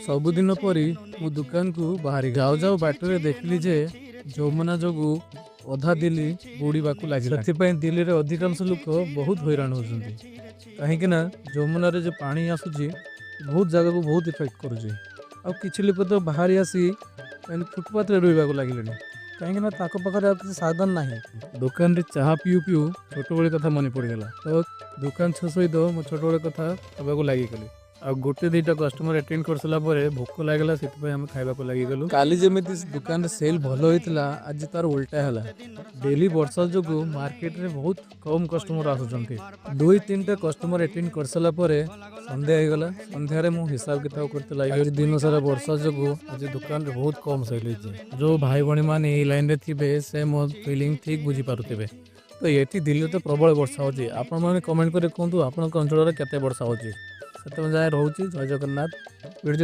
ସବୁଦିନ ପରି ମୁଁ ଦୋକାନକୁ ବାହାରି ଯାଉ ଯାଉ ବାଟରେ ଦେଖିଲି ଯେ ଯମୁନା ଯୋଗୁଁ ଅଧା ଦିଲ୍ଲୀ ବୁଡ଼ିବାକୁ ଲାଗିଲା। ସେଥିପାଇଁ ଦିଲ୍ଲୀରେ ଅଧିକାଂଶ ଲୋକ ବହୁତ ହଇରାଣ ହେଉଛନ୍ତି, କାହିଁକି ନା ଯମୁନାରେ ଯେଉଁ ପାଣି ଆସୁଛି ବହୁତ ଜାଗାକୁ ବହୁତ ଇଫେକ୍ଟ କରୁଛି। ଆଉ କିଛି ଲୋକ ତ ବାହାରି ଆସି ଏମିତି ଫୁଟପାଥରେ ରହିବାକୁ ଲାଗିଲେଣି, କାହିଁକି ନା ତାଙ୍କ ପାଖରେ ଆଉ କିଛି ସାଧନ ନାହିଁ। ଦୋକାନରେ ଚାହା ପିଉ ପିଉ ଛୋଟବେଳେ କଥା ମନେ ପଡ଼ିଗଲା, ତ ଦୋକାନ ସହିତ ମୋ ଛୋଟବେଳେ କଥା ହେବାକୁ ଲାଗିଗଲି। ଆଉ ଗୋଟେ ଦୁଇଟା କଷ୍ଟମର ଆଟେଣ୍ଡ କରିସାରିଲା ପରେ ଭୋକ ଲାଗିଲା, ସେଥିପାଇଁ ଆମେ ଖାଇବାକୁ ଲାଗିଗଲୁ। କାଲି ଯେମିତି ଦୋକାନରେ ସେଲ୍ ଭଲ ହେଇଥିଲା, ଆଜି ତାର ଓଲଟା ହେଲା। ଡେଲି ବର୍ଷା ଯୋଗୁଁ ମାର୍କେଟରେ ବହୁତ କମ୍ କଷ୍ଟମର ଆସୁଛନ୍ତି। ଦୁଇ ତିନିଟା କଷ୍ଟମର ଆଟେଣ୍ଡ କରିସାରିଲା ପରେ ସନ୍ଧ୍ୟା ହେଇଗଲା। ସନ୍ଧ୍ୟାରେ ମୁଁ ହିସାବ କିତାବ କରିଥିଲା। ଆଜି ଦିନ ସାରା ବର୍ଷା ଯୋଗୁଁ ଆଜି ଦୋକାନରେ ବହୁତ କମ୍ ସେଲ୍ ହେଇଛି। ଯେଉଁ ଭାଇ ଭଉଣୀମାନେ ଏଇ ଲାଇନରେ ଥିବେ, ସେ ମୋ ଫିଲିଂ ଠିକ୍ ବୁଝିପାରୁଥିବେ। ତ ଏଠି ଦିଲ୍ଲୀରେ ତ ପ୍ରବଳ ବର୍ଷା ହେଉଛି। ଆପଣମାନେ କମେଣ୍ଟ କରି କୁହନ୍ତୁ, ଆପଣଙ୍କ ଅଞ୍ଚଳରେ କେତେ ବର୍ଷା ହେଉଛି। ସେତେବେଳେ ଯାଏ ରହୁଛି, ଜୟ ଜଗନ୍ନାଥ। ଭିଡ଼ିଓ ଯଦି